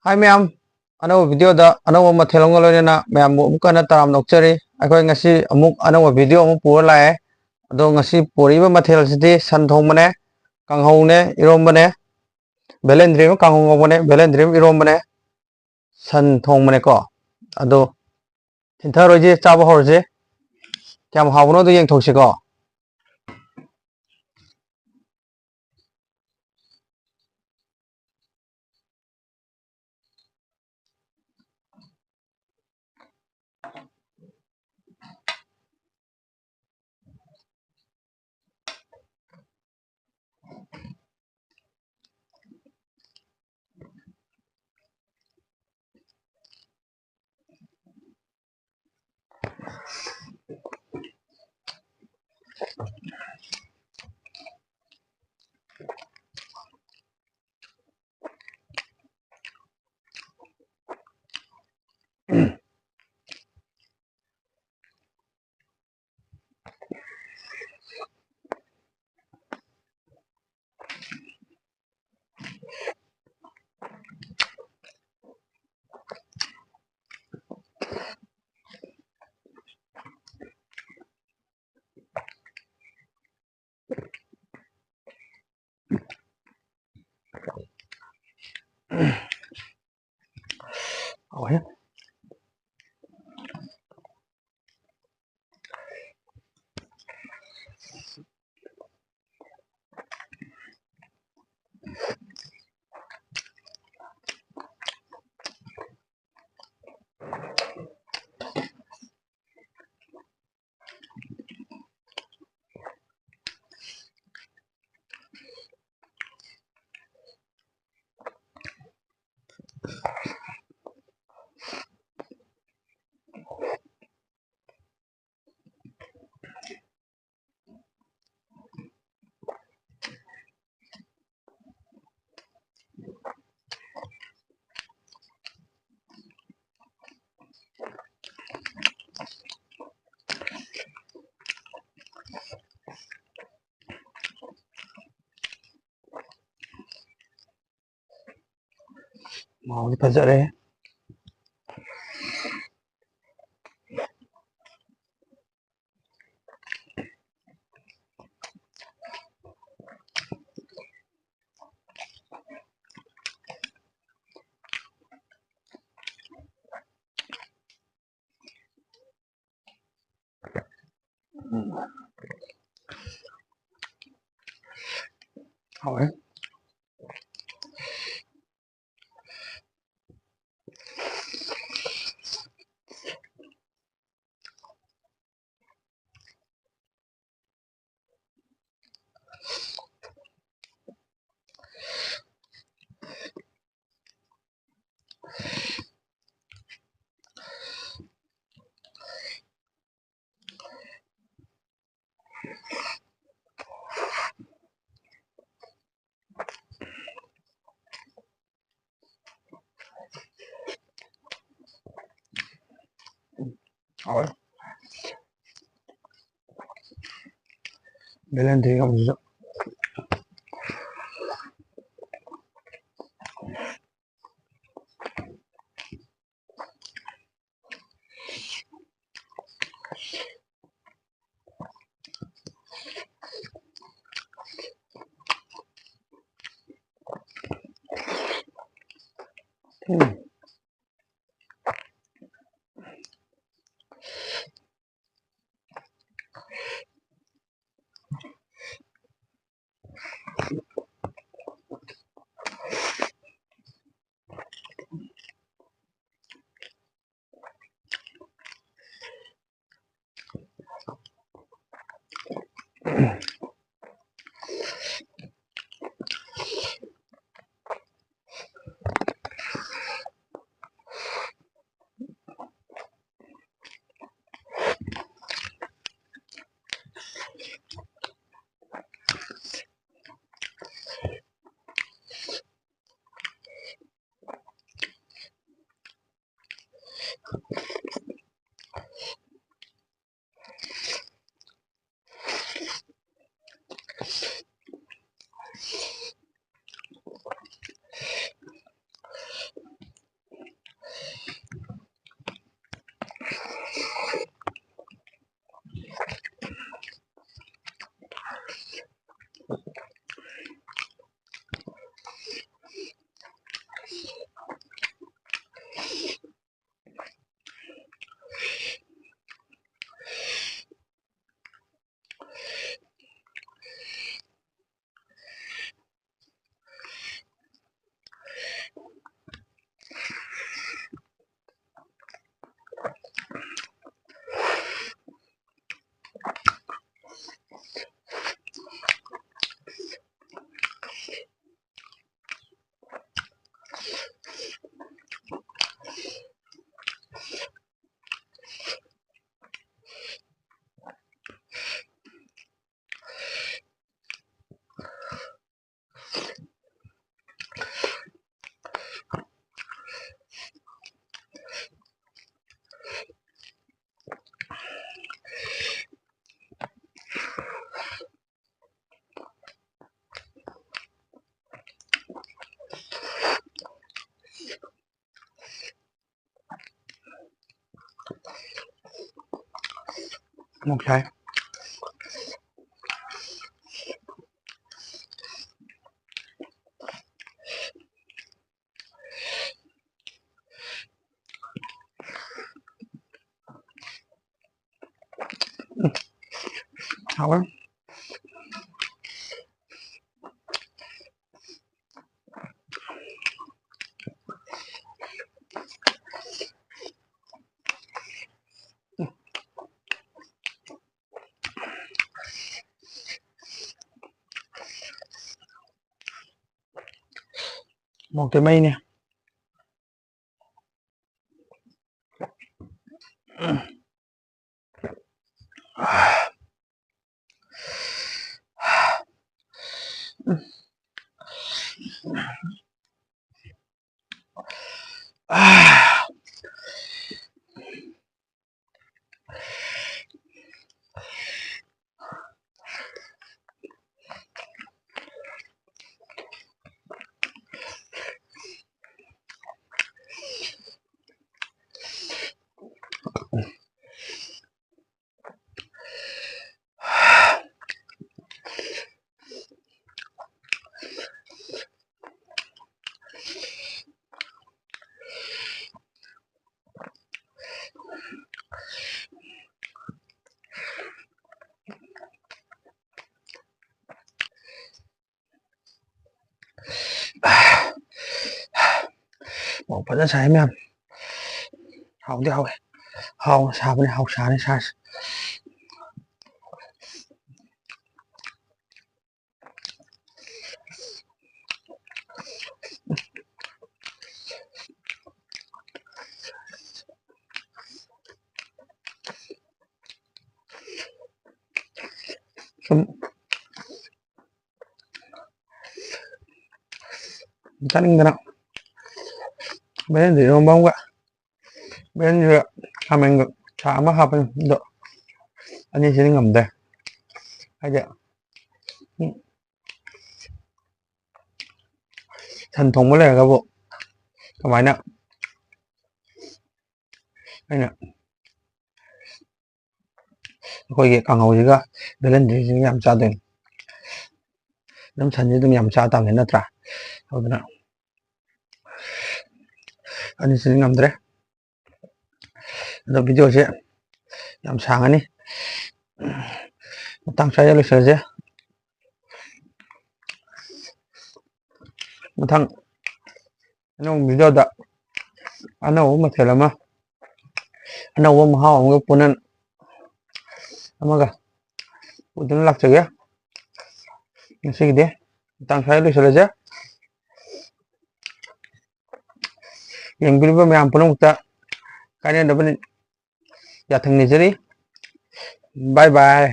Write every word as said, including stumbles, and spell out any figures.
ꯍꯥꯏ ꯃꯌꯥꯝ, ꯑꯅꯧꯕ ꯚꯤꯗꯤꯑꯣꯗ ꯑꯅꯧꯕ ꯃꯊꯦꯜ ꯑꯃꯒ ꯂꯣꯏꯅꯅ ꯃꯌꯥꯝꯕꯨ ꯑꯃꯨꯛ ꯍꯟꯅ ꯇꯔꯥꯝꯅ ꯑꯣꯛꯆꯔꯤ꯫ ꯑꯩꯈꯣꯏ ꯉꯁꯤ ꯑꯃꯨꯛ ꯑꯅꯧꯕ ꯚꯤꯗꯤꯑꯣ ꯑꯃ ꯄꯨꯔ ꯂꯥꯛꯑꯦ꯫ ꯑꯗꯣ ꯉꯁꯤ ꯄꯨꯔꯛꯏꯕ ꯃꯊꯦꯜꯁꯤꯗꯤ ꯁꯟ ꯊꯣꯡꯕꯅꯦ, ꯀꯥꯡꯍꯧꯅꯦ, ꯏꯔꯣꯝꯕꯅꯦ, ꯕꯦꯂꯦꯟꯗ꯭ꯔꯤ ꯑꯃ ꯀꯥꯡꯍꯧ ꯉꯧꯕꯅꯦ, ꯕꯦꯂꯦꯟꯗ꯭ꯔꯤ ꯑꯃ ꯏꯔꯣꯝꯕꯅꯦ, ꯁꯟ ꯊꯣꯡꯕꯅꯦꯀꯣ꯫ ꯑꯗꯣ ꯊꯤꯟꯊꯔꯣꯏꯁꯦ, ꯆꯥꯕ ꯍꯧꯔꯁꯦ꯫ ꯀꯌꯥꯝ ꯍꯥꯎꯕꯅꯣꯗꯣ ꯌꯦꯡꯊꯣꯛꯁꯤꯀꯣ꯫ ꯍꯥꯎꯋꯦ꯫ ꯃꯍꯥꯎꯗꯤ ꯐꯖꯔꯦ꯫ ꯎꯝ꯫ ꯍꯥꯎꯋꯦ꯫ ꯍꯥꯎꯋꯦ꯫ ꯕꯦꯂꯦꯟꯗ꯭ꯔꯤ ꯏꯔꯣꯝꯕꯁꯤꯁꯨ꯫ ꯎꯝ꯫ ꯑꯃꯨꯛ ꯁꯥꯏ꯫ ꯎꯝ꯫ ꯍꯥꯎꯋꯦ꯫ ꯃꯣꯔꯣꯛꯇꯤ ꯃꯩꯅꯦ꯫ ꯃꯣꯔꯣꯛ ꯐꯖꯅ ꯁꯥꯏ ꯃꯌꯥꯝ꯫ ꯍꯥꯎꯗꯤ ꯍꯥꯎꯋꯦ꯫ ꯍꯥꯎꯅ ꯁꯥꯕꯅꯦ, ꯍꯥꯎ ꯁꯥꯅꯤ ꯁꯥꯁꯤ꯫ ꯁꯨꯝ ꯆꯥꯅꯤꯡꯗꯅ ꯕꯦꯂꯦꯟꯗ꯭ꯔꯤ ꯏꯔꯣꯝꯕ ꯑꯃꯒ, ꯕꯦꯂꯦꯟꯗ꯭ꯔꯤꯒ ꯈꯥꯃꯦꯟꯒ ꯁꯥꯛ ꯑꯃ ꯍꯥꯞꯄꯅꯤ꯫ ꯑꯗꯣ ꯑꯅꯤꯁꯤꯗꯤ ꯉꯝꯗꯦ꯫ ꯍꯥꯏꯗꯤ, ꯎꯝ, ꯁꯟ ꯊꯣꯡꯕ ꯂꯩꯔꯒꯕꯨ ꯀꯃꯥꯏꯅ ꯑꯩꯅ ꯑꯩꯈꯣꯏꯒꯤ ꯀꯥꯡꯍꯧꯁꯤꯒ ꯕꯦꯂꯟꯗ꯭ꯔꯤꯁꯤꯒ ꯌꯥꯝ ꯆꯥꯗꯣꯏꯅꯤ꯫ ꯑꯗꯨꯝ ꯁꯟꯁꯤ ꯑꯗꯨꯝ ꯌꯥꯝ ꯆꯥ ꯇꯥꯕꯅꯤ ꯅꯠꯇ꯭ꯔꯥ? ꯑꯗꯨꯅ ꯑꯅꯤꯁꯤꯗꯤ ꯉꯝꯗ꯭ꯔꯦ꯫ ꯑꯗꯣ ꯚꯤꯗꯤꯑꯣꯁꯦ ꯌꯥꯝ ꯁꯥꯡꯉꯅꯤ, ꯃꯇꯥꯡ ꯁ꯭ꯋꯥꯏꯗ ꯂꯣꯏꯁꯤꯜꯂꯁꯦ꯫ ꯃꯊꯪ ꯑꯅꯧꯕ ꯚꯤꯗꯤꯑꯣꯗ ꯑꯅꯧꯕ ꯃꯊꯦꯜ ꯑꯃ, ꯑꯅꯧꯕ ꯃꯍꯥꯎ ꯑꯃꯒ ꯄꯨꯅ ꯑꯃꯒ ꯄꯨꯗꯨꯅ ꯂꯥꯛꯆꯒꯦ꯫ ꯉꯁꯤꯒꯤꯗꯤ ꯃꯇꯥꯡ ꯁ꯭ꯋꯥꯏꯗ ꯂꯣꯏꯁꯤꯜꯂꯁꯦ꯫ ꯌꯦꯡꯕꯤꯔꯤꯕ ꯃꯌꯥꯝ ꯄꯨꯝꯅꯃꯛꯇ ꯀꯥꯏꯅꯗꯕ ꯌꯥꯊꯪ ꯅꯤꯖꯔꯤ꯫ ꯕꯥꯏ ꯕꯥꯏ꯫